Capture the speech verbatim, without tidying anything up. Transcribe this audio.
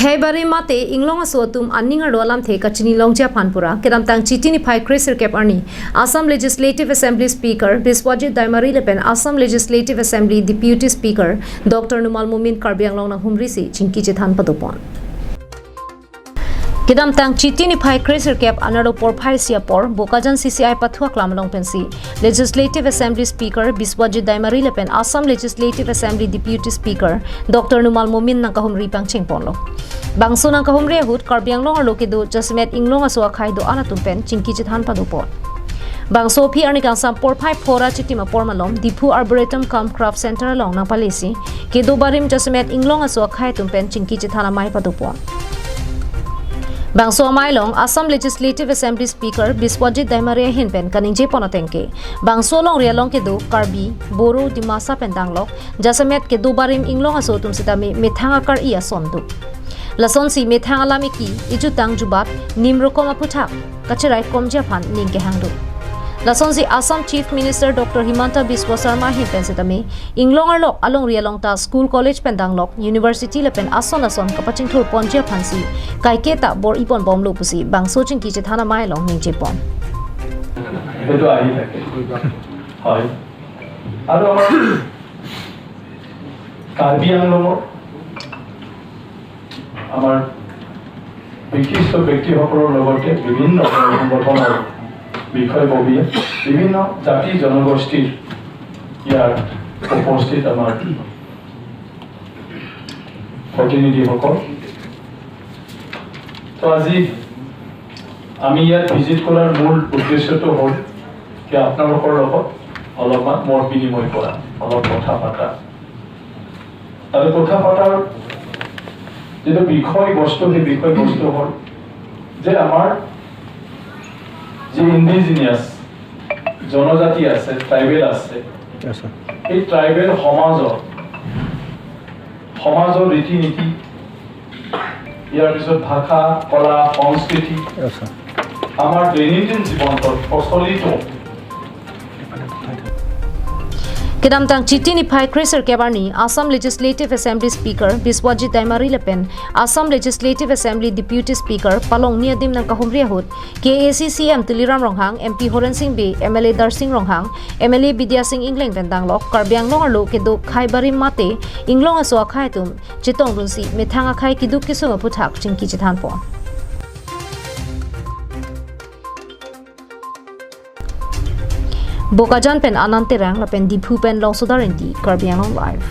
Khaibarim mate inglong aso atum aning arlo alamthe kachini longji aphan pura kedamtang Chiti niphai kresirkep arni Assam Legislative Assembly Speaker Biswajit Daimari lapen Assam Legislative Assembly Deputy Speaker Doctor Numal Momin Karbi Anglong nanghumrisi chingki chethan padopon. Kedamtang Chiti niphai kresirkep anerlo porphai isi apor Bokajan C C I pathu aklam along pensi Legislative Assembly Speaker Biswajit Daimari lapen Assam Legislative Assembly Deputy Speaker Doctor Numal Momin nangkahumri pangchengponlo. Bangso nangkahumri ahut Karbi Anglong arlo kedo jasemet inglong aso akhai do-an atum pen chingki chethan padopon. Bangso aphi arni kangsam porphai phora chitim apor malom Diphu Arboretum cum Craft Center along nangpalesi kedo barim jasemet inglong aso akhai atum pen chingki chethan amei padopon. Bangso amei along Assam Legislative Assembly Speaker Biswajit Daimari ahin pen kaningjepon atengke bangso alongri along kedo Karbi, Boro, Dimasa pen danglok jasemet kedo barim inglong aso atum sitame methang akar-i ason do. Lasonsi methang alam eki, ejutang jubat, nim rokom aphuthak kacheraikomji aphan ning kehang do. Lasonsi Assam Chief Minister Doctor Himanta Biswa Sarma ahin pen sitame inglong arlo alongri along ta school, college pen danglok university lapen ason ason kapachingthurponji aphansi kaiketa bor-iponbomlo pusi bangso chingki chethan amei along ningjepon. এইটো আহি থাকে। হয়। আৰু আমাৰ কাৰ্বি আংলঙৰ আমাৰ বিশিষ্ট ব্যক্তিসকলৰ লগতে বিভিন্ন সংগঠনৰ বিষয়ববীয়া, বিভিন্ন জাতি জনগোষ্ঠীৰ ইয়াৰ উপস্থিত আমাৰ প্ৰতিনিধিসকল। তো আজি আমি ইয়াত ভিজিট কৰাৰ মূল উদ্দেশ্যটো হ'ল যে আপোনালোকৰ লগত অলপমান মত বিনিময় কৰা, অলপ কথা পতা। আৰু কথা পতাৰ যিটো বিষয়বস্তু, সেই বিষয়বস্তু হ'ল যে আমাৰ যি ইণ্ডিজিনিয়াছ জনজাতি আছে, ট্ৰাইবেল আছে, আচ্ছা। এই ট্ৰাইবেল সমাজৰ, সমাজৰ ৰীতি নীতি, ইয়াৰ পিছত ভাষা, কলা, সংস্কৃতি, আচ্ছা। আমাৰ দৈনন্দিন জীৱনত প্ৰচলিত Kedamtang Chiti niphai kresirkep arni Assam Legislative Assembly Speaker Biswajit Daimari lapen Assam Legislative Assembly Deputy Speaker palongni adim nangkahumri ahut K A A C C M Tuliram Ronghang, M P Horen Sing Bey, M L A Darsing Ronghang, M L A Bidya Sing Engleng pen danglok Karbi Anglong arlo kedo Khaibarim mate inglong aso akhai atum chetongdunsi methang akhai keduk kesung aphuthak chingki chethanpon. Bokajan pen Anand Terang lapen Diphu pen Longsodar Ingti, Karbi Anglong Live.